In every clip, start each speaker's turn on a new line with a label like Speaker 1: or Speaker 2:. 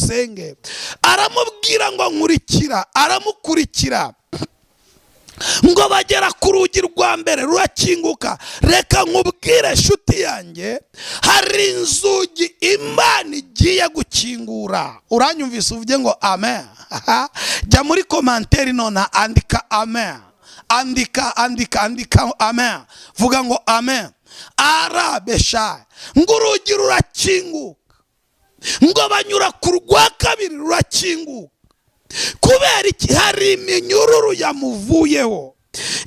Speaker 1: dusenge. Aramubwira ngo nkurikira, aramukurikira ngo bagera ku rugi rwa mbere rurakinguka. Reka nkubwire shuti yanjye, hari inzugi Imana igiye gukingura. Uranyumvise uvuge ngo amen. Jya muri commentaire none andika amen, andika andika andika amen, vuga ngo amen. Arabesha ngo urugi rurakinguka, ngo banyura ku rwa kabiri rurakinguka. Kubera iki? Hari iminyururu yamuvuyeho.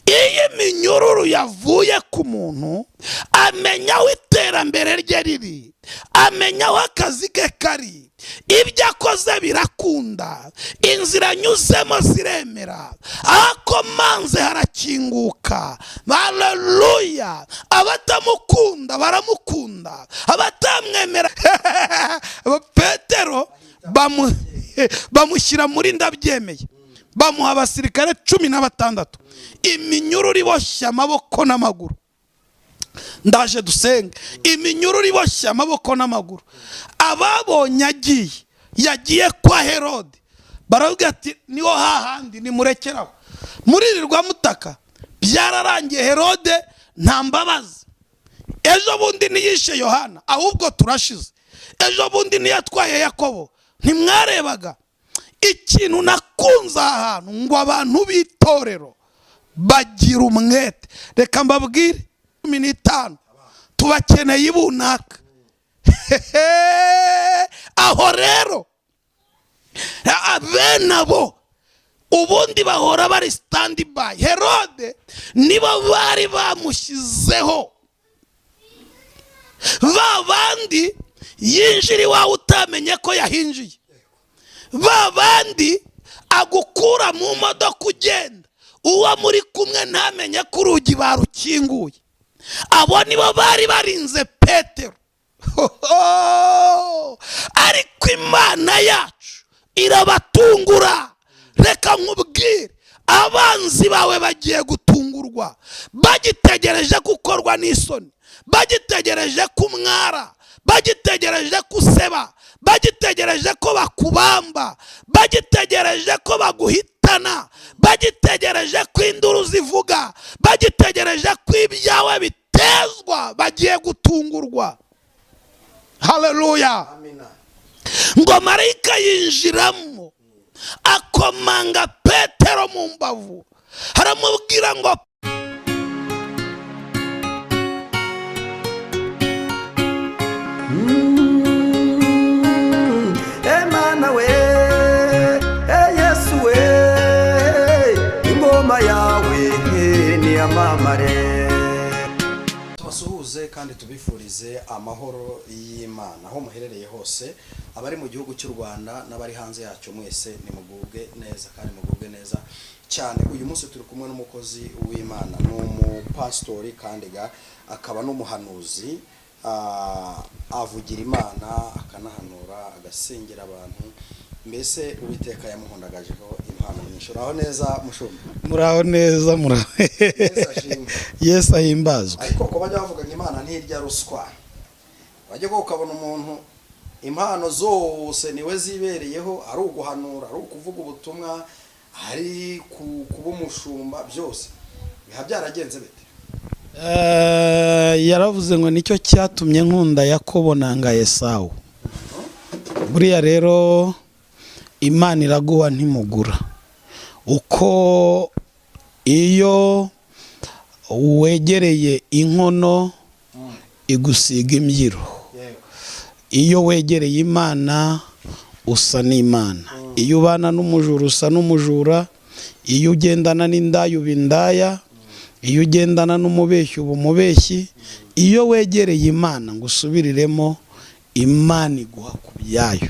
Speaker 1: Iyo iminyururu yavuye ku muntu, amenya aho iterambere rye riri, amenya aho akazi ke kari, ibyo akoze birakunda, inzira anyuzemo ziremera, aho akomanze harakinguka. Haleluya! Abatamukunda baramukunda, abatamwemera. Petero bamushyira muri ndabyemeye, bamuha abasirikare 16, iminyururu iboshye amaboko n'amaguru. Ndaje dusenge. Iminyururu iboshye amaboko n'amaguru. Ababonye agiye, yagiye kwa Herode, baravuga ati niho hahandi nimurekeraho, muririrwa mutaka, byararangiye. Herode nta mbabazi. Ejo bundi ntiyishe Yohana, ahubwo turashize. Ejo bundi ntiyatwaye Yakobo, ntimwarebaga. Ikintu nakunze aha hantu, ngo abantu b'itorero bagira umwete. Reka mbabwire, 15 tubakeneye ibunaka. Aho rero bene abo ubundi bahora bari stand by. Herode nibo bari bamushyizeho, ba bandi yinjira iwawe utamenye ko yahinjiye, ba bandi agukura mu modoka ugenda, uwo muri kumwe ntamenye ko urugi barukinguye. Abo nibo bari barinze Petero, ariko Imana yacu irabatungura. Reka nkubwire, abanzi bawe bagiye gutungurwa, bagitegereje gukorwa n'isoni, bagitegereje kumwara, bagitegereje kuseba, bagitegereje ko bakubamba, bagitegereje ko baguhitana, bagitegereje ko induru zivuga, bagitegereje ko ibyawe bitezwa, bagiye gutungurwa. Haleluya!
Speaker 2: Amina.
Speaker 1: Ngo marayika yinjiramo, akomanga Petero mu mbavu, aramubwira ngo
Speaker 2: Emana we, e Yesu we, ingoma yawe niyamamare. Tubasuhuze kandi tubifurize amahoro y'Imana aho muherereye hose, abari mu gihugu cy'u Rwanda n'abari hanze yacyo, mwese nimugubwe neza kandi mugubwe neza cyane. Uyu munsi turi kumwe n'umukozi w'Imana, ni umupasitori kandi ga akaba n'umuhanuzi, avugira Imana, akanahanura, agasengera abantu. Mbese Uwiteka yamuhundagajeho impano nyinshi. Uraho neza, mushumba?
Speaker 1: Muraho neza, muraho.
Speaker 2: Yesu ashimwe.
Speaker 1: Yesu ahimbazwe.
Speaker 2: Ariko ko bajya bavuga ngo Imana ntirya ruswa, wajya ko ukabona umuntu impano zose niwe zibereyeho, ari uguhanura, ari ukuvuga ubutumwa, ari kuba umushumba, byose biba byaragenze bite?
Speaker 1: Yaravuze ngo nicyo cyatumye nkunda Yakobo nanga Esawu. Buriya rero Imana iraguha ntimugura. Uko iyo wegereye inkono igusiga imbyiro, iyo wegereye Imana usa n'Imana, iyo ubana n'umujura usa n'umujura, iyo ugendana n'indaya uba indaya, iyo ugendana n'umubeshyi uba umubeshyi. Iyo wegereye Imana ngo usubiriremo, Imana iguha ku byayo.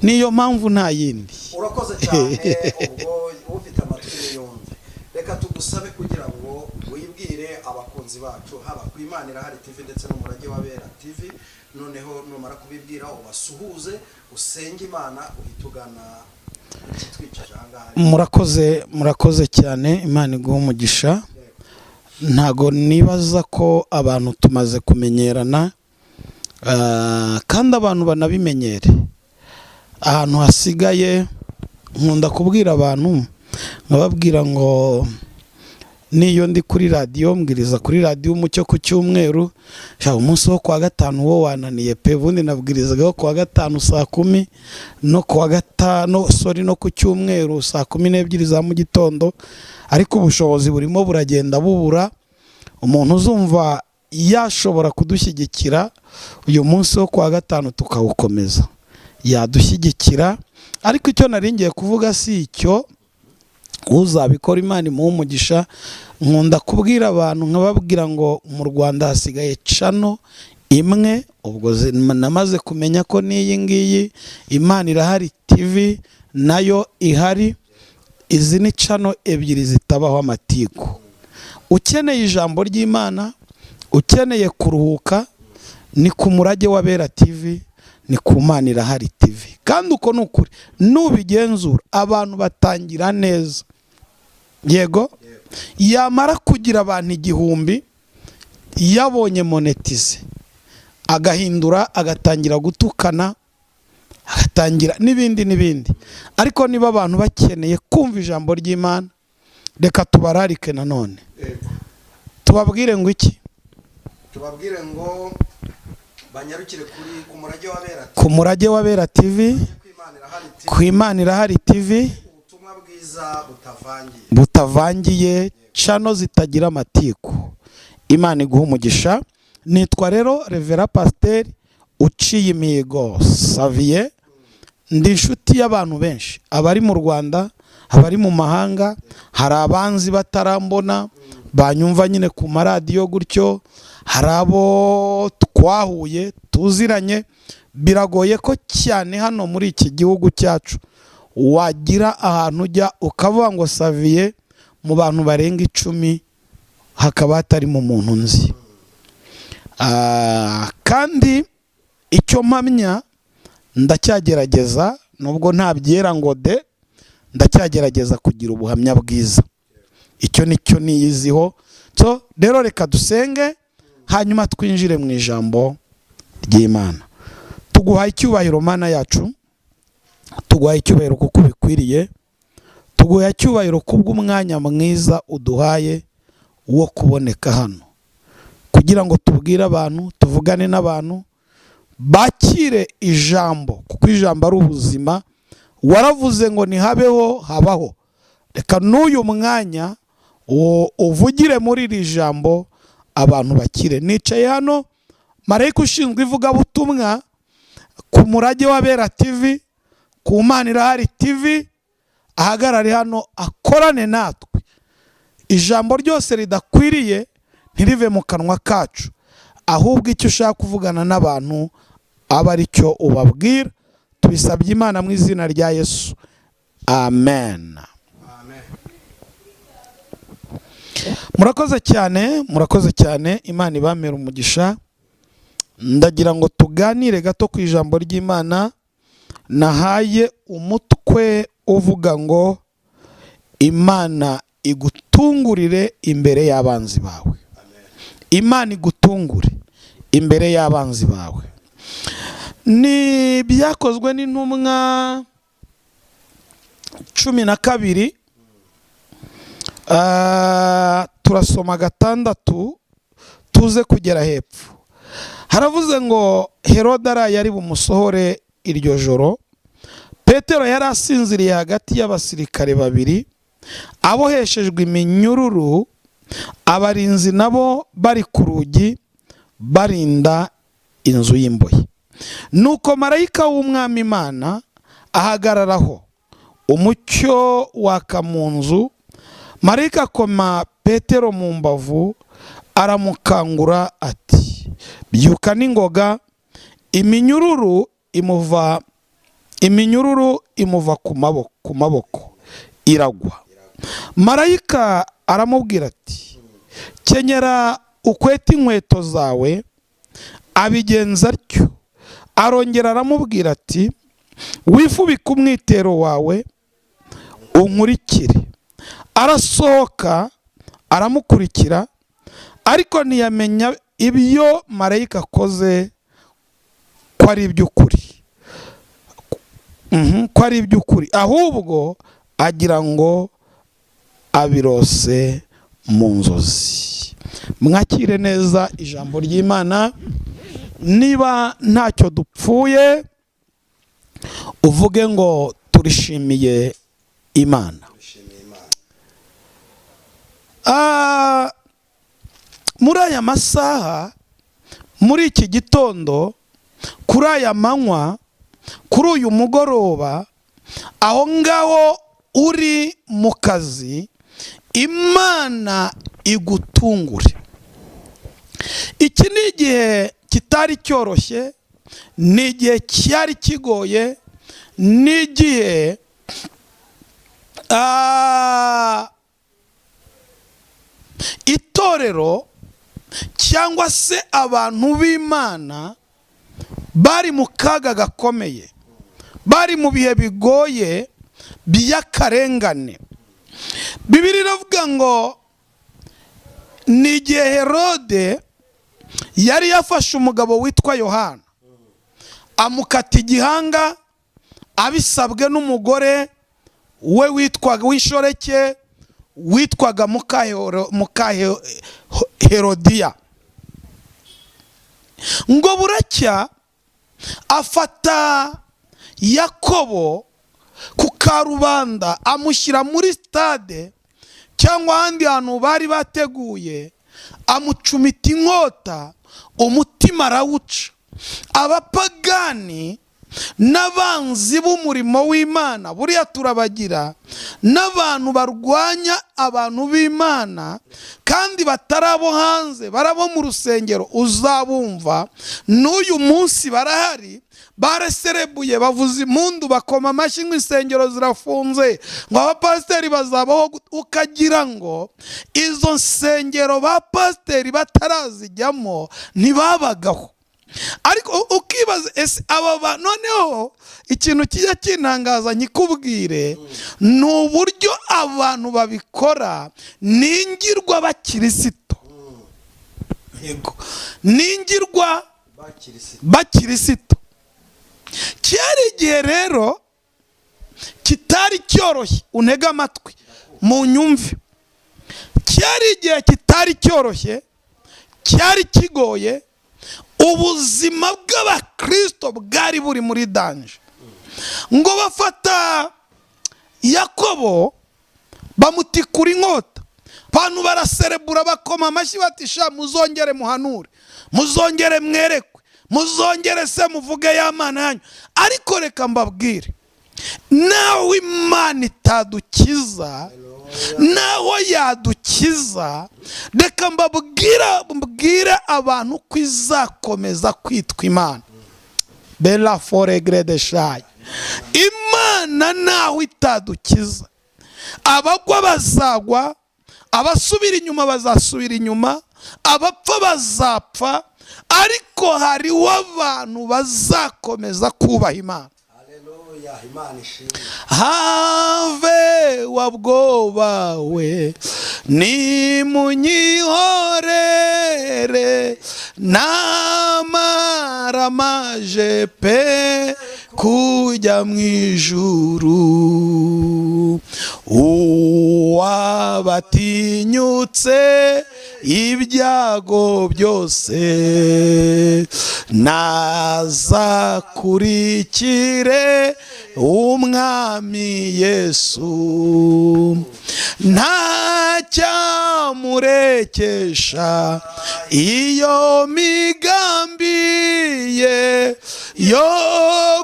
Speaker 1: Niyo mpamvu nta yindi.
Speaker 2: Urakoze cyane. Ubwo ufite amatwi yumve. Reka tugusabe kugira ngo wibwire abakunzi bacu, haba ku Imana Irahari TV ndetse n'Umurage w'Abera TV. Noneho numara kubibwira, ubasuhuze, usenge Imana, uhite ugana ikitwicaje aha ngaha.
Speaker 1: Murakoze, murakoze cyane. Imana iguhe umugisha. Ntago nibaza ko abantu tumaze kumenyerana, kandi abantu banabimenyere. Ahantu hasigaye nkunda kubwira abantu, nkababwira ngo niyo ndi kuri radiyo, mbwiriza kuri radiyo Umucyo ku cyumweru, umunsi wo kuwa gatanu wo wananiye pe. Ubundi nabwirizagaho kuwa gatanu 10:00 no kuwa gatanu, sorry, no ku cyumweru 12:00 za mu gitondo, ariko ubushobozi burimo buragenda bubura. Umuntu uzumva yashobora kudushyigikira uyu munsi wo kuwa gatanu tukawukomeza, yadushyigikira. Ariko icyo nari ngiye kuvuga si icyo, uzabikora Imana imuha umugisha. Nkunda kubwira abantu, nkababwira ngo mu Rwanda hasigaye channel imwe, ubwo namaze kumenya ko n'iyi ngiyi Imana Irahari TV nayo ihari. Izi ni channel ebyiri zitabaho amatiku. Ukeneye ijambo ry'Imana, ukeneye kuruhuka, ni ku Murage w'Abera TV, ni ku Mana Irahari TV. Kandi uko ni ukuri, nubigenzura abantu batangira neza, yego, yamara kugira abantu 1000, yabonye monetize, agahindura, agatangira gutukana, agatangira n'ibindi n'ibindi. Ariko niba abantu bakeneye kumva ijambo ry'Imana, reka tubararike nanone, tubabwire ngo iki?
Speaker 2: Tubabwire ngo banyarukire kuri ku Murage w'Abera.
Speaker 1: Ku Murage w'Abera TV, ku Imana Irahari TV,
Speaker 2: ubutumwa bwiza butavangiye.
Speaker 1: Butavangiye, channel zitagira amatiku. Imana iguha umugisha. Nitwa rero Reverend Pasiteri Uciye Imihigo Saviye. Ndi inshuti y'abantu benshi, abari mu Rwanda, abari mu mahanga. Hari abanzi batarambona, banyumva nyine ku maradiyo gutyo, hari abo twahuye tuziranye. Biragoye ko cyane hano muri iki gihugu cyacu wagira ahantu ujya ukavuga ngo Saviye, mu bantu barenga 10 hakaba hatarimo umuntu nzi. Kandi icyo mpamya, ndacyagerageza, nubwo nta byera ngo de, ndacyagerageza kugira ubuhamya bwiza. Icyo nicyo niyiziho. So rero reka dusenge, hanyuma twinjire mu ijambo ry'Imana. Tuguhaye icyubahiro, Mana yacu, tuguhaye icyubahiro kuko ubikwiriye, tuguhaye icyubahiro kubw'umwanya mwiza uduhaye wo kuboneka hano kugira ngo tubwire abantu, tuvugane n'abantu, bakire ijambo, kuko ijambo ari ubuzima. Waravuze ngo ntihabeho, habaho. Reka n'uyu mwanya uvugire muri iri jambo, abantu bakire. Nicaye hano, marayika ushinzwe ivugabutumwa ku Murage w'Abera TV, ku Mana Irahari TV, ahagarare hano akorane natwe. Ijambo ryose ridakwiriye ntirive mu kanwa kacu, ahubwo icyo ushaka kuvugana n'abantu aba ari cyo ubabwira. Tubisabye Imana mu izina rya Yesu, amen.
Speaker 2: Amen.
Speaker 1: Murakoze cyane, murakoze cyane, Imana ibamere umugisha. Ndagira ngo tuganire gato ku ijambo ry'Imana nahaye umutwe uvuga ngo Imana igutungurire imbere y'abanzi bawe. Imana igutungure imbere y'abanzi bawe. Ni Byakozwe n'Intumwa 12, turasoma 6 tuze kugera hepfo. Haravuze ngo Herode araye ari bumusohore iryo joro, Petero yari asinziriye hagati y'abasirikare babiri, aboheshejwe iminyururu, abarinzi nabo bari ku rugi barinda inzu y'imbohe. Nuko marayika w'Umwami Imana ahagararaho, umucyo waka mu nzu. Marayika akoma Petero mu mbavu, aramukangura ati: "Byuka n'ingoga." Iminyururu imuva ku maboko iragwa. Marayika aramubwira ati: "Kenyera ukwete inkweto zawe." Abigenza atyo. Arongera aramubwira ati: "Wifubike umwitero wawe, unkurikire." Arasohoka aramukurikira, ariko ntiyamenya ibyo marayika akoze ko ari iby'ukuri. Ko ari iby'ukuri, ahubwo agira ngo abirose mu nzozi. Mwakire neza ijambo ry'Imana. Niba ntacyo dupfuye uvuge ngo turishimiye Imana. Muri aya masaha, muri iki gitondo, kuri aya manywa, kuri uyu mugoroba, aho ngaho uri mu kazi, Imana igutungure. Iki ni igihe kitari cyoroshye, ni igihe cyari kigoye, ni igihe itorero cyangwa se abantu b'Imana bari mu kaga gakomeye, bari mu bihe bigoye by'akarengane. Bibiliya iravuga ngo ni igihe Herode yari yafashe umugabo witwa Yohana amukata igihanga abisabwe n'umugore we witwaga w'inshoreke witwaga muka Herodiya. Ngo buracya afata Yakobo ku karubanda amushyira muri stade cyangwa ahandi hantu bari bateguye, amucumita inkota, umutima arawuca. Abapagani n'abanzi b'umurimo w'Imana, buriya turabagira n'abantu barwanya abantu b'Imana kandi batarabo hanze, barabo mu rusengero, uzabumva n'uyu munsi barahari, bareserebuye, bavuza impundu, bakoma amashyi ngo insengero zirafunze, ngo abapasiteri bazabaho, ukagira ngo izo nsengero ba pasiteri batarazijyamo ntibabagaho. Ariko ukibaza ese aba noneho ikintu kijya kintangaza nyikubwire ni uburyo abantu babikora ningirwa bakirisito. Yego, ningirwa bakirisito. Cyari igihe rero kitari cyoroshye, untege amatwi mu nyumve. Cyari igihe kitari cyoroshye, cyari kigoye. Ubuzima bw'abakristo bwari buri muri danger. Ngo bafata Yakobo bamutikura inkota, abantu baraserebura, bakoma amashyi bati sha muzongere muhanure, muzongere mwerekwe, muzongere se muvuge ya Mana yanyu. Ariko reka mbabwire, nawe Imana itadukiza, naho yadukiza, reka mbabwire abantu ko izakomeza kwitwa Imana. Bella fore grede shy. Imana naho itadukiza, abagwa bazagwa, abasubira inyuma bazasubira inyuma, abapfa bazapfa, ariko hariho abantu bazakomeza kubaha Imana. Have wabwoba we nimunyihorere, namaramaje pe kujya mu ijuru. Uwabatinyutse ibyago byose nazakurikire umwami Yesu, ntacyamurekesha iyo migambi ye yo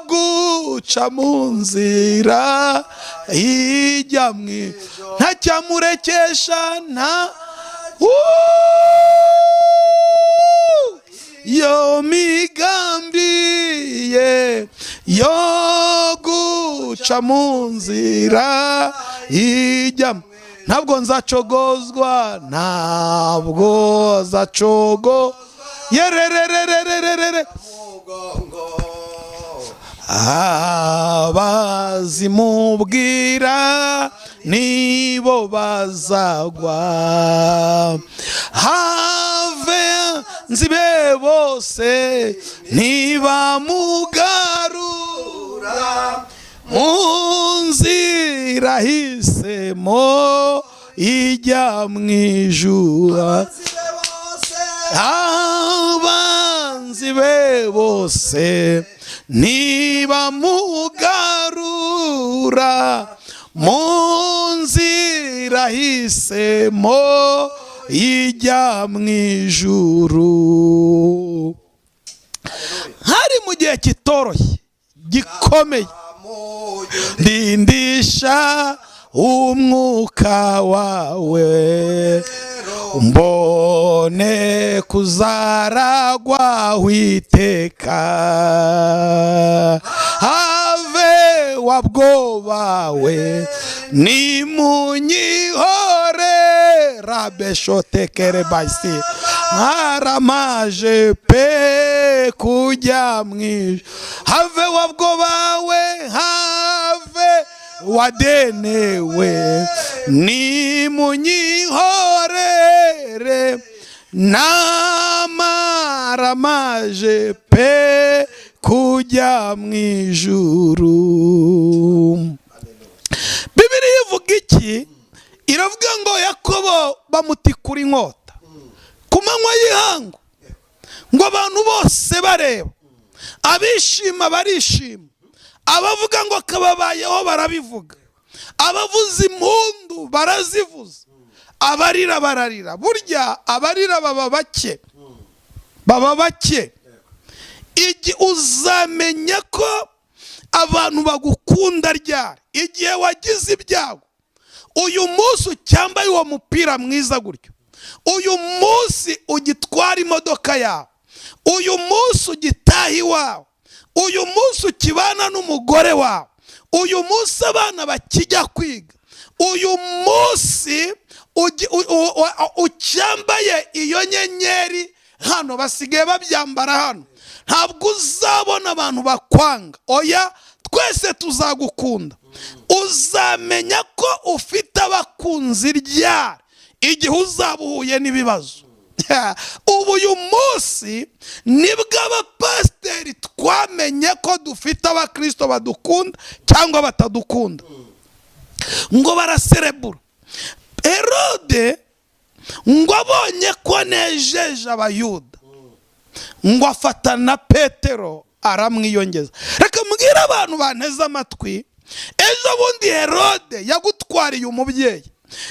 Speaker 1: guca mu nzira ijya mu, ntacyamurekesha nta yo migambi ye yo guca mu nzira ijya. Ntabwo nzacogozwa, ntabwo nzacogo yerererererere. Abazimubwira nibo bazagwa, have nzibe bose ntibamugarura Mu nzira ahisemo ijya mu ijuru, abanzi be bose ntibamugarura. Mu nzira ahisemo ijya mu ijuru. Hari mu gihe kitoroshye gikomeye, ndindisha umwuka wawe, mbone kuzaragwa witeka. Have wabwobawe nimunyihore rabeshotekere basi haramaje pe kujya mwijuru. Have wabwobawe, have wadenewe nimunyihorere namaramaje pe kujya mu ijuru. Bibiliya ivuga iki? Iravuga ngo Yakobo bamutikura inkota ku manywa y'ihangu, ngo abantu bose bareba, abishima barishima, abavuga ngo kababayeho barabivuga, abavuza impundu barazivuza, abarira bararira. Burya abarira baba bake, baba bake. Uzamenya ko abantu bagukunda ryari igihe wagize ibyago. Uyu munsi ucyambaye uwo mupira mwiza gutyo, uyu munsi ugitwara imodoka yawe, uyu munsi ugitaha iwawe, uyu munsi ukibana n'umugore wawe, uyu munsi abana bakijya kwiga, uyu munsi ucyambaye iyo nyenyeri hano, basigaye babyambara hano. Ntabwo uzabona abantu bakwanga, oya, twese tuzagukunda. Uzamenya ko ufite abakunzi ryari igihe uzaba uhuye n'ibibazo. Ubu uyu munsi nibwo abapasiteri twamenye ko dufite abakristo badukunda cyangwa batadukunda, ngo baraserebura. Herode ngo abonye ko anejeje Abayuda, ngo afata na Petero aramwiyongeza. Reka mbwire abantu banteze amatwi, ejo bundi Herode yagutwariye umubyeyi,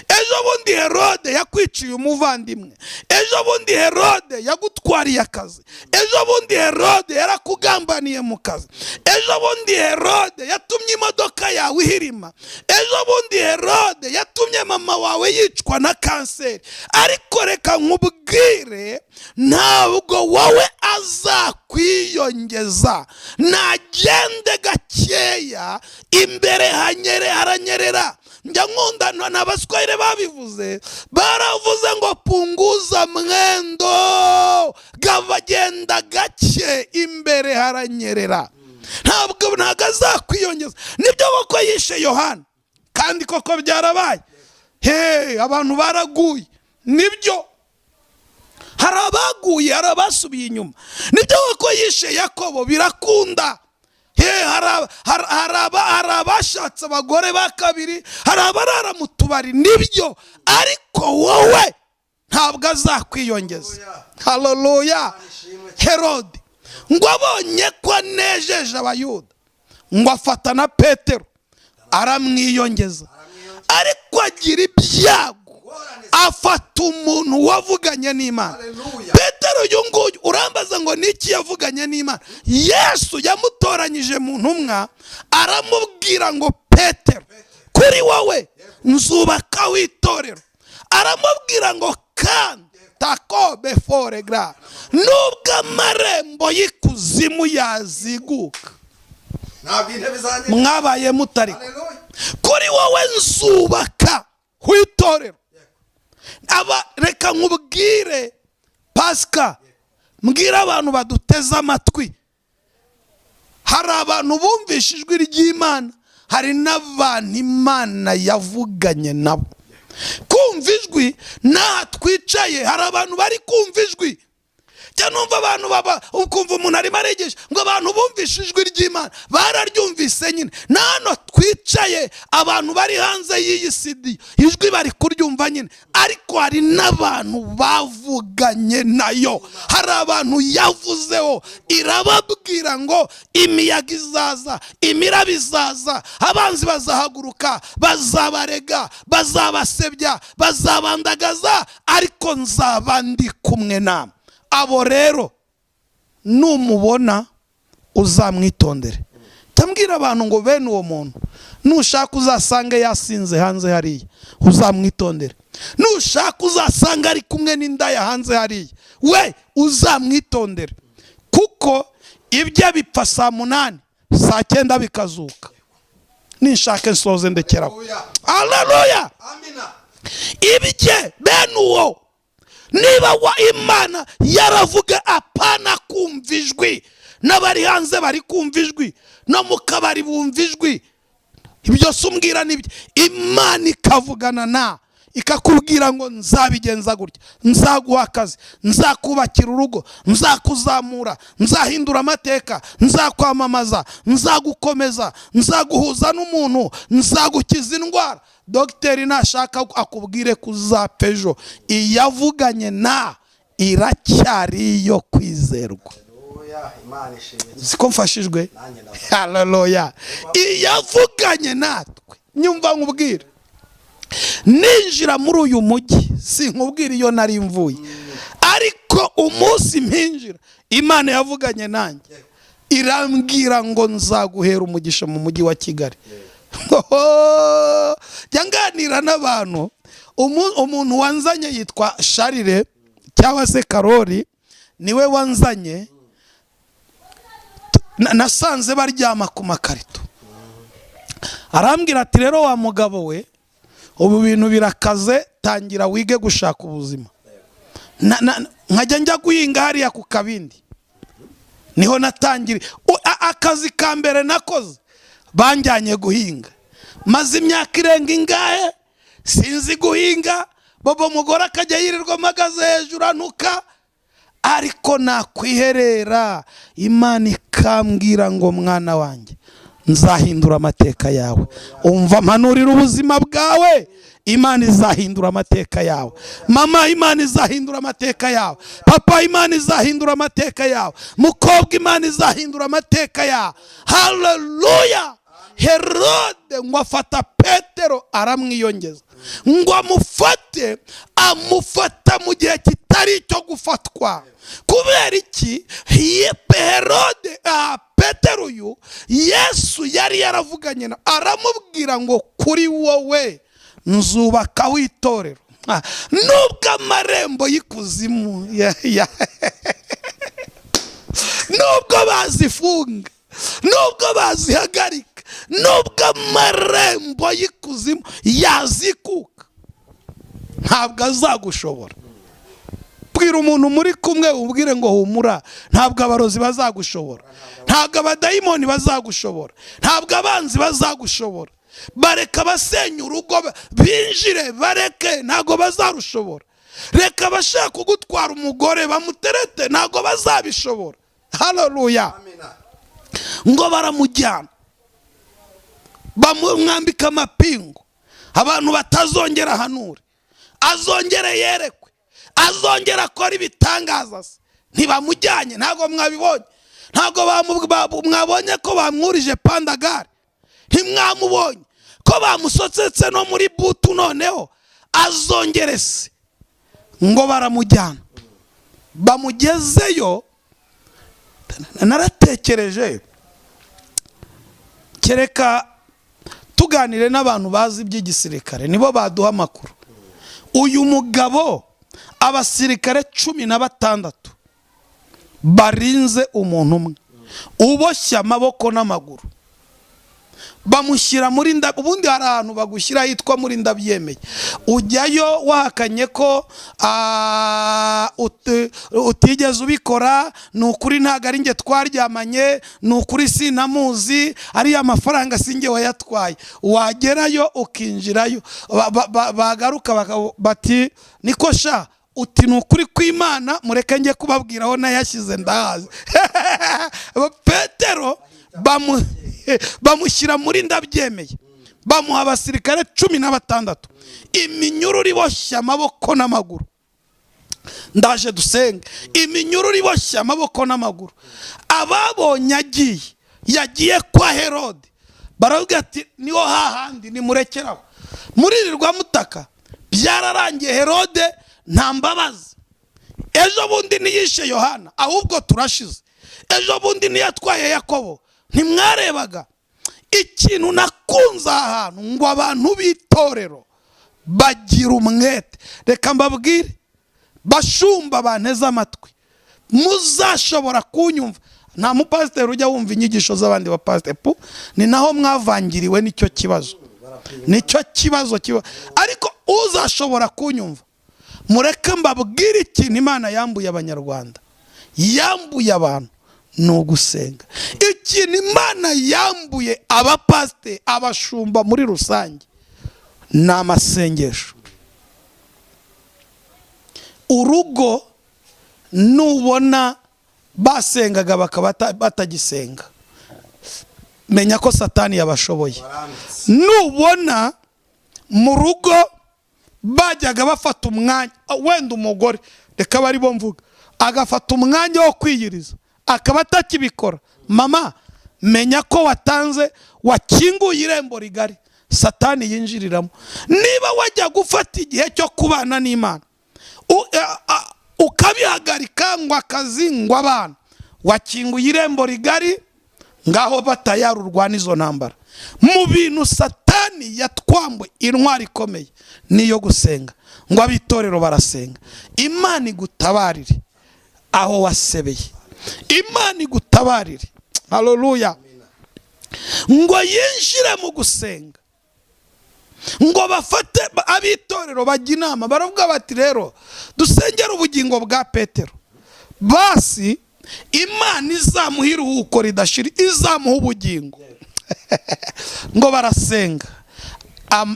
Speaker 1: ejo bundi Herode yakwiciye umuvandimwe, ejo bundi Herode yagutwariye akazi, ejo bundi Herode yarakugambaniye mu kazi, ejo bundi Herode yatumye imodoka yawe ihirima, ejo bundi Herode yatumye mama wawe yicwa na kanseri. Ariko reka nkubwire, ntabwo wowe azakwiyongeza. Nagende gakeya, imbere hanyere haranyerera. Njya nkunda n'abaswahili babivuze, baravuze ngo punguza mwendo, gabagenda gake, imbere haranyerera. Ntabwo azakwiyongeza. Nibyo koko yishe Yohana, kandi koko byarabaye. He, abantu baraguye, nibyo, hari abaguye, hari abasubiye inyuma. Nibyo koko yishe Yakobo, birakunda. Hari abashatse abagore ba kabiri, hari abarara mu tubari, nibyo. Ariko wowe ntabwo azakwiyongeza. Haleluya. Herode ngo abonye ko anejeje Abayuda, ngo afata na Petero aramwiyongeza. Ariko agira ibyago, afata umuntu wavuganye n'Imana. Petero uyu nguyu urambaza ngo niki yavuganye n'Imana? Yesu yamutoranyije mu ntumwa, aramubwira ngo Petero, kuri wowe nzubaka w'itorero. Aramubwira ngo kandi takobe foregra, nubwo amarembo y'ikuzimu yaziguka, mwabaye mutari, kuri wowe nzubaka w'itorero. Aba reka nkubwire Pasika, mbwira abantu baduteze amatwi, hari abantu bumvishe ijwi ry'Imana, hari n'abantu Imana yavuganye nabo. Kumva ijwi, n'aha twicaye hari abantu bari kumva ijwi. Cyangwa numva abantu baba, ukumva umuntu arimo arigisha ngo abantu bumvishe ijwi ry'Imana, bararyumvise nyine. Na hano twicaye abantu bari hanze y'iyi sidi ijwi bari kuryumva nyine, ariko hari n'abantu bavuganye nayo, hari abantu yavuzeho irababwira ngo imiyaga izaza, imiraba izaza, abanzi bazahaguruka, bazabarega, bazabasebya, bazabandagaza, ariko nzaba ndi kumwe namwe. Abo rero numubona uzamwitondere. Tambwira abantu ngo bene uwo muntu nushaka uzasange yasinze hanze hariya, uzamwitondere. Nushaka uzasanga ari kumwe n'indaya hanze hariya, we uzamwitondere, kuko ibyo bipfa saa 8 saa 9 bikazuka. Ninshake nsoze ndekeraho. Haleluya. Ibye bene uwo niba wa Imana yaravuga, apana kumva ijwi, n'abari hanze bari kumva ijwi, no mu kabari bumva ijwi, ibyo se umbwira nibyo. Imana ikavugana na ikakubwira ngo nzabigenza gutya, nzaguha akazi, nzakubakira urugo, nzakuzamura, nzahindura amateka, nzakwamamaza, nzagukomeza, nzaguhuza n'umuntu, nzagukiza indwara. Dogiteri nashaka akubwire kuzapfa ejo, iyavuganye na iracyari iyo kwizerwa. Siko mfashijwe? Haleluya. Iyavuganye natwe, nyumva nkubwire, ninjira muri uyu mujyi sinkubwira iyo nari mvuye, ariko umunsi mpinjira Imana yavuganye nanjye irambwira ngo nzaguhera umugisha mu mujyi wa Kigali. Jya nganira n'abantu, umuntu wanzanye yitwa Sharire cyangwa se Karori, niwe wanzanye. Nasanze baryama ku makarito. Arambwira ati rero wa mugabo we, ubu bintu birakaze, tangira wige gushaka ubuzima. Nkajya njya guhinga hariya ku kabindi, niho natangira akazi ka mbere nakoze, banjyanye guhinga. Maze imyaka irenga ingahe sinzi guhinga, bobo mugore akajya yirirwa mpagaze hejuru anuka, ariko nakwiherera Imana ikambwira ngo mwana wanjye nzahindura amateka yawe. Umva mpanurira ubuzima bwawe, Imana izahindura amateka yawe. Mama, Imana izahindura amateka yawe. Papa, Imana izahindura amateka yawe. Mukobwa, Imana izahindura amateka yawe. Haleluya. Herode ngo afata Petero aramwiyongeza, ngo amufate, amufata mu gihe kitari icyo gufatwa. Kubera iki? Herode Petero uyu Yesu yari yaravuganye na, aramubwira ngo kuri wowe nzubaka itorero, nubwo amarembo y'ikuzimu nubwo bazifunga, nubwo bazihagarika, nubwo amarembo y'ikuzimu yazikuka, ntabwo azagushobora. Bwira umuntu muri kumwe ubwire ngo humura, ntabwo abarozi bazagushobora, ntabwo abadayimoni bazagushobora, ntabwo abanzi bazagushobora. Bareka basenya urugo binjire, bareke, ntabwo bazarushobora. Reka bashaka kugutwara umugore bamuterete, ntabwo bazabishobora. Haleluya. Ngo baramujyana, bamwambika amapingu, abantu batazongera hanure, azongere yerekwe, azongera akora ibitangaza. Ntibamujyanye, ntabwo mwabibonye, ntabwo mwabonye ko bamwurije pandagare, ntimwamubonye ko bamusotsetse no muri butu, noneho azongere se. Ngo baramujyana, bamugezeyo. Naratekereje, kereka tuganire n'abantu bazi iby'igisirikare nibo baduha amakuru. Uyu mugabo abasirikare 16 barinze umuntu umwe uboshye amaboko n'amaguru, bamushyira muri nda. Ubundi hari ahantu bagushyira hitwa muri ndabyemeye, ujyayo wahakanye ko utigeze ubikora, ni ukuri ntabwo ari nge twaryamanye, ni ukuri sinamuzi, ariya mafaranga singe wayatwaye. Wagerayo ukinjirayo, bagaruka bati niko sha Uti ni ukuri kw'Imana, mureke njye kubabwira aho nayashyize ndahazi. Petero bamushyira muri ndabyemeye, bamuha abasirikare 16, iminyururu iboshye amaboko n'amaguru. Ndaje dusenge. Iminyururu iboshye amaboko n'amaguru. Ababonye agiye, yagiye kwa Herode, baravuga ati niho hahandi nimurekeraho. Muririrwa mutaka, byararangiye. Herode nta mbabazi. Ejo bundi ntiyishe Yohana, ahubwo turashize. Ejo bundi ntiyatwaye Yakobo, ntimwarebaga. Ikintu nakunze aha hantu, ngo abantu b'itorero bagira umwete. Reka mbabwire bashumba banteze amatwi, muzashobora kunyumva. Nta mupasiteri ujya wumva inyigisho z'abandi bapasiteri, pu ni naho mwavangiriwe, nicyo kibazo, nicyo kibazo kiba. Ariko uzashobora kunyumva, mureke mbabwire ikintu Imana yambuye Abanyarwanda, yambuye abantu, ni ugusenga. Ikintu Imana yambuye abapasiteri, abashumba muri rusange, ni amasengesho. Urugo nubona basengaga bakaba batagisenga, menya ko Satani yabashoboye.
Speaker 2: Baranditse.
Speaker 1: Nubona mu rugo bajyaga bafata umwanya, wenda umugore, reka bari bo mvuga, agafata umwanya wo kwiyiriza akaba atakibikora, mama, menya ko watanze, wakinguye irembo rigari Satani yinjiriramo. Niba wajya gufata igihe cyo kubana n'Imana ukabihagarika ngo akazi, ngo abana, wakinguye irembo rigari, ngaho batayari urwana izo ntambara. Mu bintu Satani yatwambuye, intwari ikomeye niyo gusenga. Ngo ab'itorero barasenga. Imana igutabarire aho wasebeye, Imana igutabarire. Haleluya. Ngo yinjire mu gusenga, ngo bafate ab'itorero bajya inama, baravuga bati rero dusengere ubugingo bwa Petero, basi Imana izamuha iruhuko ridashira, izamuha ubugingo. Ngo barasenga,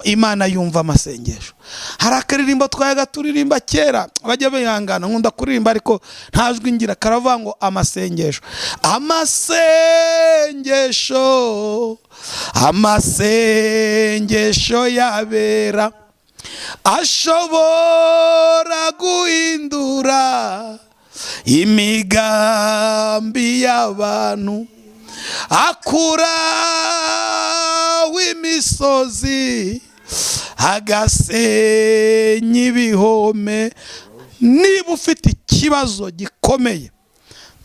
Speaker 1: Imana yumva amasengesho. Hari akaririmbo twayaga turirimba kera, bajya bihangana, nkunda kuririmba ariko nta jwi ngira, karavuga ngo amasengesho, amasengesho, amasengesho yabera ashobora guhindura imigambi y'abantu, akura w'imisozi, agasenya ibihome. Niba ufite ikibazo gikomeye,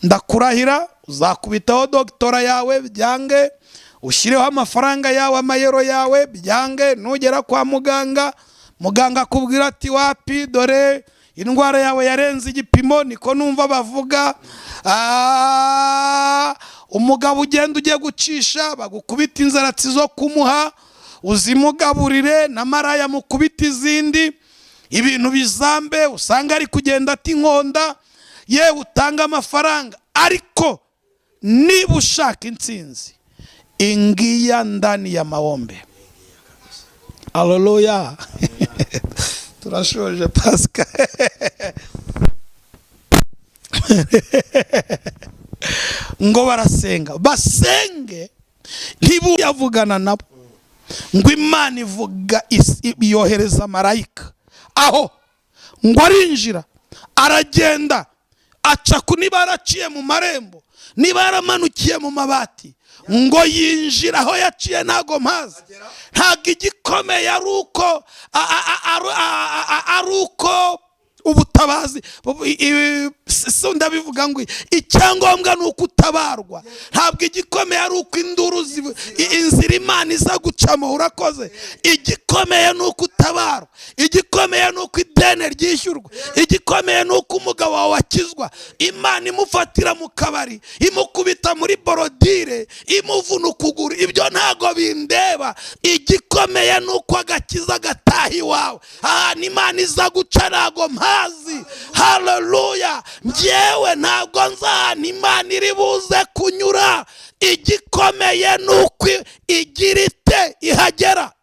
Speaker 1: ndakurahira, uzakubitaho dogitora yawe byange, ushyireho amafaranga yawe, amayero yawe byange, nugera kwa muganga, muganga akubwira ati wapi, dore indwara yawe yarenze igipimo, niko numva bavuga. Umugabo ugenda ugiye gucisha, bagukubita inzaratsi zo kumuha, uzimugaburire, na maraya mukubita izindi, ibintu bizambe, usanga ari kugenda ati inkonda, yewe utanga amafaranga. Ariko niba ushaka intsinzi, ingia ndani ya maombi. Haleluya. Turashoje Pasika. Ngo barasenga, basenge, ntibuyavugana nabo. Ngo Imana ivuga, yohereza marayika aho, ngo arinjira, aragenda, aca ku, niba yaraciye mu marembo, niba yaramanukiye mu mabati, ngo yinjira aho yaciye ntago mpazi. Ntabwo igikomeye ari uko ari uko ubutabazi, ndabivuga ngo icyangombwa ni uko utabarwa. Ntabwo igikomeye ari uko induru inzira Imana iza gucamo, urakoze. Igikomeye ni uko utabarwa, igikomeye ni uko ideni ryishyurwa, igikomeye ni uko umugabo wawe akizwa. Imana imufatira mu kabari, imukubita muri borodire, imuvuna ukuguru, ibyo ntago bindeba. Igikomeye ni uko agakiza gataha iwawe. Ahantu Imana iza guca ntago mpazi. Haleluya. Njyewe ntabwo nzahana Imana iri buze kunyura. Igikomeye ni uko igira ite ihagera.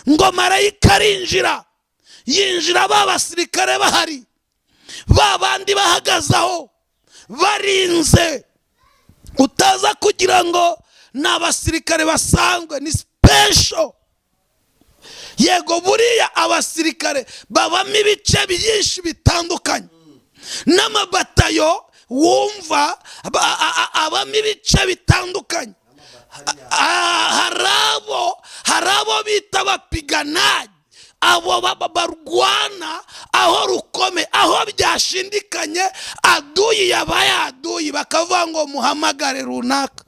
Speaker 1: Ngo marayika arinjira, yinjira ba basirikare bahari. Ba bandi bahagaze aho barinze, utaza kugira ngo ni abasirikare basanzwe, ni special. Yego, buriya abasirikare babamo ibice byinshi bitandukanye, n'amabatayo wumva abamo ibice bitandukanye. Hari abo bita abapiganaji, abo barwana aho rukome, aho byashindikanye, aduyi yabaye aduyi, bakavuga ngo muhamagare runaka.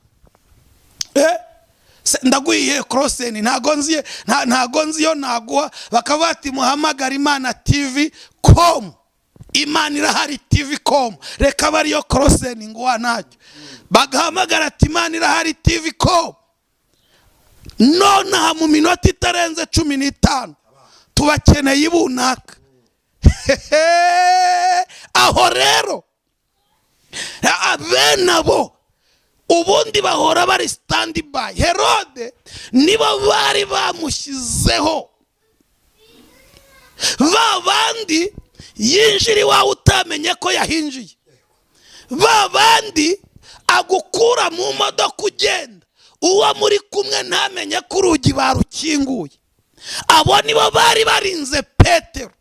Speaker 1: Ndaguhiye koroseni, ntago nzi iyo naguha. Bakavuga ati muhamagare Imana TV com, Imana irahari TV com, reka bariyo koroseni nguha ntacyo. Bagahamagara ati Imana irahari TV com, nonaha mu minota itarenze 15 tubakeneye ibunaka. Aho rero bene abo ubundi bahora bari stand by. Herode nibo bari bamushyizeho, ba bandi yinjira iwawe utamenye ko yahinjiye, ba bandi agukura mu modoka ugenda, uwo muri kumwe ntamenye ko urugi barukinguye. Abo nibo bari barinze Petero.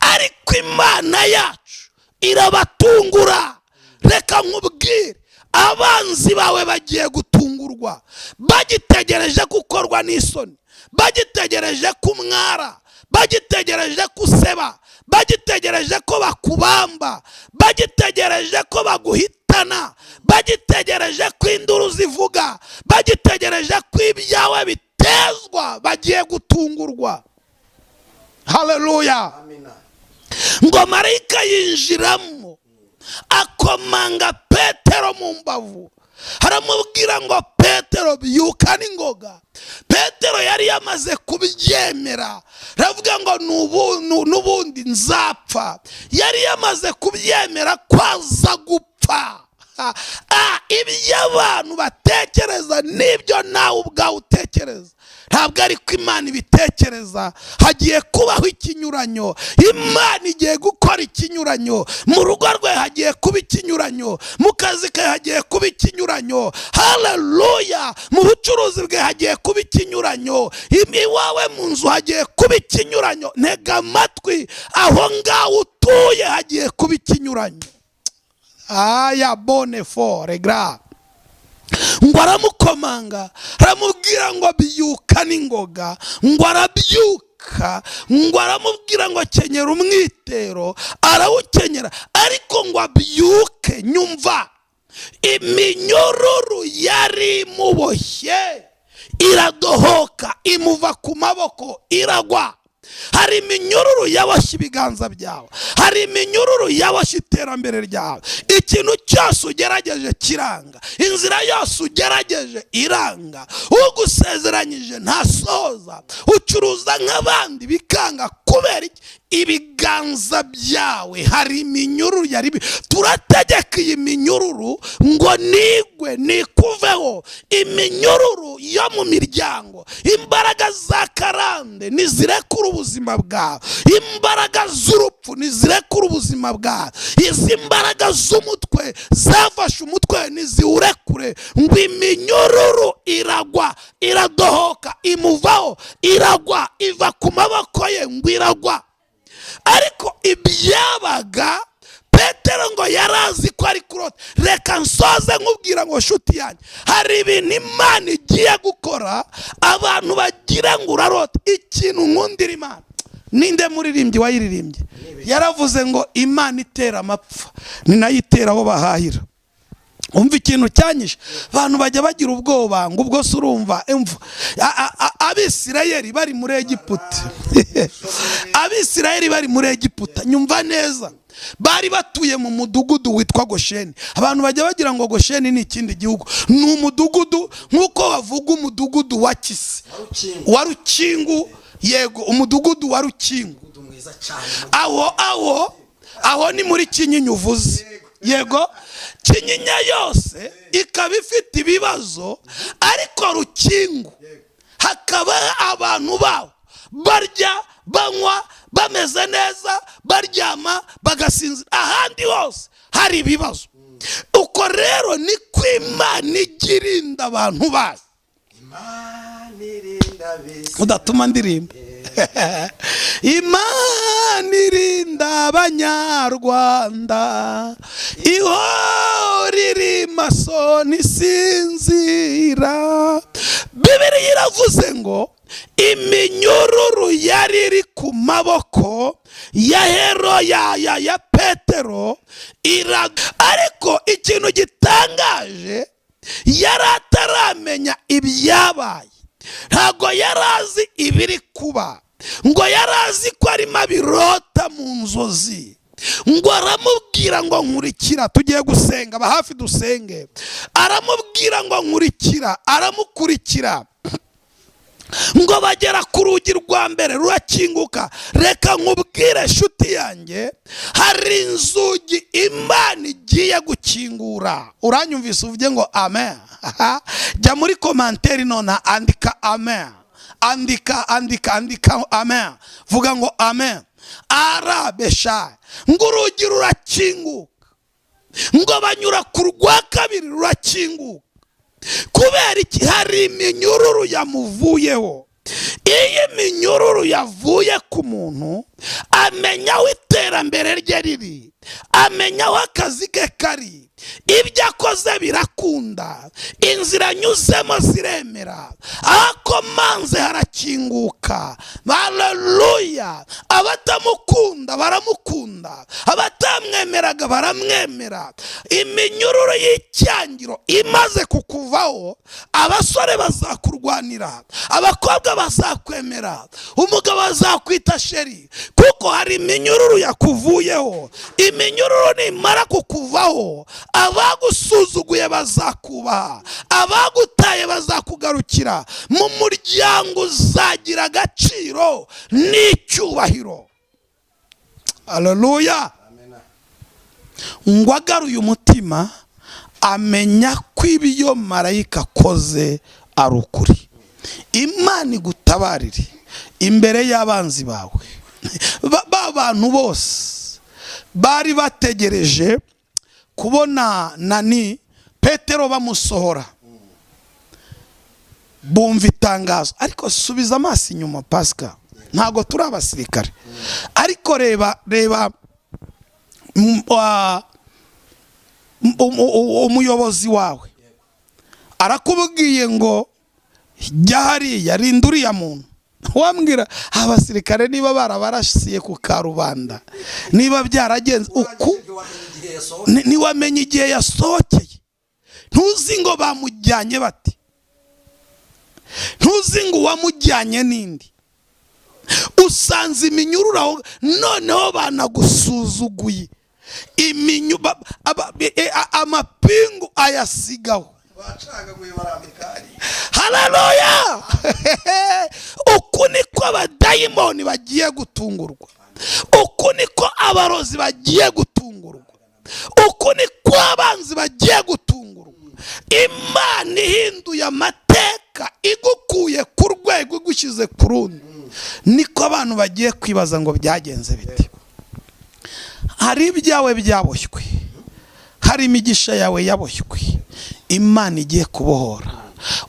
Speaker 1: Ariko Imana yacu irabatungura. Reka nkubwire, abanzi bawe bagiye gutungurwa, bagitegereje gukorwa n'isoni, bagitegereje kumwara, bagitegereje kuseba, bagitegereje ko bakubamba, bagitegereje ko baguhitana, bagitegereje ko induru zivuga, bagitegereje ko ibyawe bitezwa, bagiye gutungurwa. Haleluya. Ngo marayika yinjiramo akomanga Petero mu mbavu, haramubwira ngo Petero byuka n'ingoga. Petero yari yamaze kubyemera, aravuga ngo n'ubundi nzapfa. Yari yamaze kubyemera ko aza gupfa. Ibyo abantu batekereza n'ibyo nawe ubwawe utekereza ntabwo ariko Imana ibitekereza. Hagiye kubaho ikinyuranyo, Imana igiye gukora ikinyuranyo. Mu rugo rwe hagiye kuba ikinyuranyo, mu kazi ke hagiye kuba ikinyuranyo. Haleluya. Mu bucuruzi bwe hagiye kuba ikinyuranyo, iwawe mu nzu hagiye kuba ikinyuranyo. Ntega amatwi, aho ngaho utuye hagiye kuba ikinyuranyo. Aya bone fore gra. Ngo aramukomanga, aramubwira ngo byuka n'ingoga. Ngo arabyuka, ngo aramubwira ngo kenyera umwitero, arawukenyera. Ariko ngo abyuke, nyumva iminyururu yari imuboshye iradohoka, imuva ku maboko iragwa. Hari iminyururu yaboshye ibiganza byawe, hari iminyururu yaboshye iterambere ryawe. Ikintu cyose ugerageje kiranga, inzira yose ugerageje iranga. Ugusezeranyije ntasoza, ucuruza nk'abandi bikanga. Kubera iki? Ibiganza byawe hari iminyururu yari. Turategeka iyi minyururu ngo nigwe nikuveho. Iminyururu yo mu miryango, imbaraga za karande nizirekura ubuzima bwawe, imbaraga z'urupfu nizirekura ubuzima bwawe, izi mbaraga z'umutwe zafashe umutwe niziwurekure. Ngo iminyururu iragwa, iradohoka, imuvaho, iragwa, iva ku maboko ye, ngo iragwa. Ariko ibyabaga Petero ngo yarazi ko ari kurota. Reka nsoze nkubwira ngo shuti yanjye, hari ibintu Imana igiye gukora abantu bagira ngo urarota. Ikintu nkundira Imana, ninde muririmbyi wayiririmbye yaravuze ngo Imana itera amapfa ni nayo itera aho bahahira. Umva ikintu cyanyishe abantu bajya bagira ubwoba ngo ubwo se urumva imva. Abisirayeli bari muri Egiputa, Abisirayeli bari muri Egiputa, nyumva neza, bari batuye mu mudugudu witwa Gosheni. Abantu bajya bagira ngo Gosheni ni ikindi gihugu, ni umudugudu nk'uko bavuga umudugudu wa Kisi, wa Rukingu. Yego, umudugudu wa Rukingu. Aho aho ni muri Kinyinya uvuze. Yego, Kinyinya yose ikaba ifite ibibazo, ariko Rukingu hakaba abantu bawo barya, banywa, bameze neza, baryama bagasinzira, ahandi hose hari ibibazo. Uko rero niko Imana igirinda abantu bayo.
Speaker 2: Imana irinda abisi.
Speaker 1: Udatuma ndirimba. Imana irinda abanyarwanda, ihora iri maso ntisinzira. Bibiliya iravuze ngo iminyururu yari iri ku maboko ya Hero ya Petero, ariko ikintu gitangaje, yari ataramenya ibyabaye, ntabwo yari azi ibiri kuba, ngo yari azi ko arimo abirota mu nzozi. Ngo aramubwira ngo nkurikira, tugiye gusenga, aba hafi dusenge. Aramubwira ngo nkurikira, aramukurikira. Ngo bagera ku rugi rwa mbere rurakinguka. Reka nkubwire shuti yanjye, hari inzugi Imana igiye gukingura. Uranyumvise uvuge ngo amen. Jya muri commentaire none andika amen, andika andika andika amen, vuga ngo amen. Arabesha ngo urugi rurakinguka, ngo banyura ku rwa kabiri rurakinguka. Kubera iki? Hari iminyururu yamuvuyeho. Iyo iminyururu yavuye ku muntu, amenya aho iterambere rye riri, amenya aho akazi ke kari, ibyo akoze birakunda, inzira anyuzemo ziremera, aho akomanze harakinguka. Haleluya! Abatamukunda baramukunda, abatamwemeraga baramwemera. Iminyururu y'icyangiro imaze kukuvaho, abasore bazakurwanira, abakobwa bazakwemera, umugabo azakwita chéri, kuko hari iminyururu yakuvuyeho. Iminyururu nimara kukuvaho, abagusuzuguye bazakubaha, abagutaye bazakugarukira, mu muryango uzagira agaciro n'icyubahiro. Haleluya!
Speaker 2: Amena.
Speaker 1: Ngo agaruye umutima, amenya ko ibyo marayika akoze ari ukuri. Imana igutabarire imbere y'abanzi bawe. Ba bantu bose bari bategereje kubona nani Petero bamusohora, bumva itangazo. Ariko subiza amaso inyuma Pascal, ntabwo turi abasirikare, ariko reba reba umuyobozi wawe arakubwiye ngo jya hariya rinda uriya muntu. Wambwira abasirikare niba barabarasiye ku karubanda, niba byaragenze uku,
Speaker 2: Ntiwamenya igihe yasohotse.
Speaker 1: Ntiwamenya igihe yasohokeye, ntuzi ngo bamujyanye bate, ntuzi ngo uwamujyanye n'indi. Usanze iminyururu aho, noneho banagusuzuguye, amapingu ayasigaho.
Speaker 2: Bacagaguye barambika hariya.
Speaker 1: Haleluya! Uku niko abadayimoni bagiye gutungurwa, uku niko abarozi bagiye gutungurwa, uku niko abanzi bagiye gutungurwa. Imana ihinduye amateka, igukuye ku rwego igushyize ku rundi, niko abantu bagiye kwibaza ngo byagenze bite. Hari ibyawe byaboshywe, hari imigisha yawe yaboshywe, Imana igiye kubohora.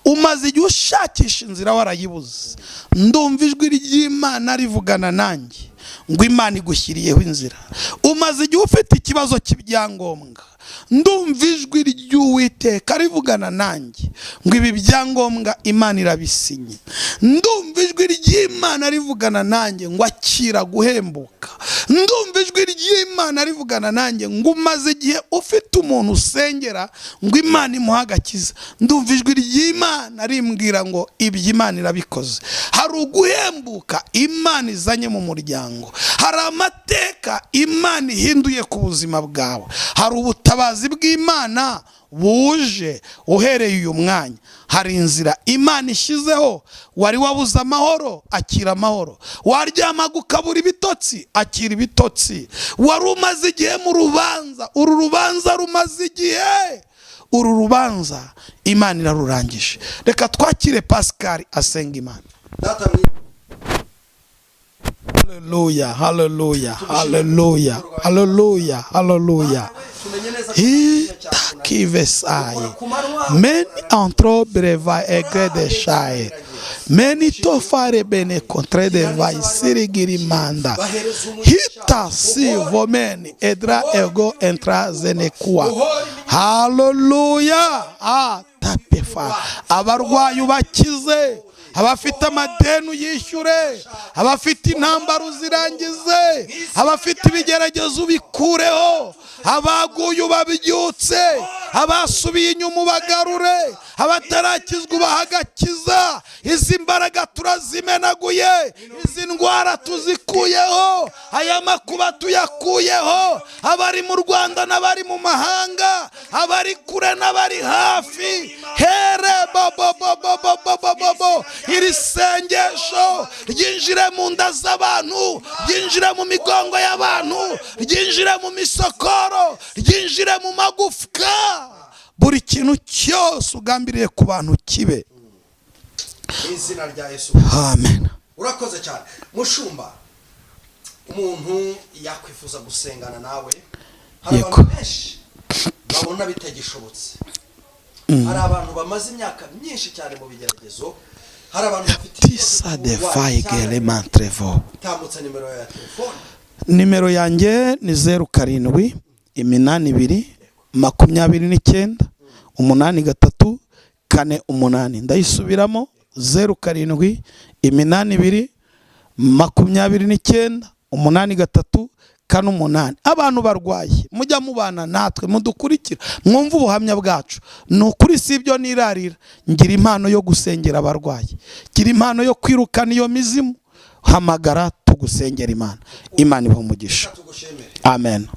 Speaker 1: Umaze igihe ushakisha inzira warayibuze, ndumva ijwi ry'Imana rivugana nanjye ngo Imana igushyiriyeho inzira. Umaze igihe ufite ikibazo cy'ibyangombwa, ndumva ijwi ry'Uwiteka rivugana nanjye ngo ibi byangombwa Imana irabisinye. Ndumva ijwi ry'Imana rivugana nanjye ngo akira guhembuka. Ndumva ijwi ry'Imana rivugana nanjye ngo umaze igihe ufite umuntu usengera ngo Imana imuhe agakiza. Ndumva ijwi ry'Imana rimbwira ngo ibyo Imana irabikoze. Hari uguhembuka Imana izanye mu muryango, hari amateka Imana ihinduye ku buzima bwawe, hari ubutabazi bw'Imana buje uhereye uyu mwanya, hari inzira Imana ishyizeho. Wari wabuze amahoro, akira amahoro. Waryamaga ukabura ibitotsi, akira ibitotsi. Wari umaze igihe mu rubanza, uru rubanza rumaze igihe, uru rubanza Imana irarurangije. Reka twakire Pascal asenga Imana.
Speaker 2: Data mwiza,
Speaker 1: Haleluya, haleluya, haleluya, haleluya, haleluya.
Speaker 2: Tumenye neza ko ikintu cyakunaniye.
Speaker 1: Kivesai.
Speaker 2: Ukora ku manywa,
Speaker 1: Meni entro breva egre de shai. Meni tofare bene contre de vai sirigirimanda.
Speaker 2: Bahereza umugisha.
Speaker 1: Hita si vomeni edra ego entra zenekua. Haleluya. Ah, tapefa. Abarwayi ubakize. Abafite amadeni uyishyure, abafite intambara uzirangize, abafite ibigeragezo ubikureho, abaguye ubabyutse, abasubiye inyuma ubagarure, abatarakizwa ubahe agakiza. Izi mbaraga turazimenaguye, izi ndwara tuzikuyeho, aya makuba tuyakuyeho, abari mu Rwanda n'abari mu mahanga, abari kure n'abari hafi. Here bo bo bo bo bo bo bo bo bo. Iri sengesho ryinjire mu nda z'abantu, ryinjire mu migongo y'abantu, ryinjire mu misokoro, ryinjire mu magufwa. Buri kintu cyose ugambiriye ku bantu kibe.
Speaker 2: Mu izina rya Yesu.
Speaker 1: Amen.
Speaker 2: Urakoze cyane, mushumba. Umuntu yakwifuza gusengana nawe, hari abantu benshi babona bitagishobotse, hari abantu bamaze imyaka myinshi cyane mu bigeragezo, hari abantu bafite
Speaker 1: Tisa de faigele mantrevo.
Speaker 2: Tambutsa nimero ya telefone.
Speaker 1: Nimero yanjye ni 0782 29 83 48. Ndayisubiramo: 0782 29 83 48. Abantu barwaye, mujya mubana natwe, mudukurikira, mwumve ubuhamya bwacu. Ni ukuri, si ibyo nirarira. Ngira impano yo gusengera abarwayi, ngira impano yo kwirukana iyo mizimu. Hamagara tugusengera Imana. Imana ibahe umugisha.
Speaker 2: Tugushimire.
Speaker 1: Amen.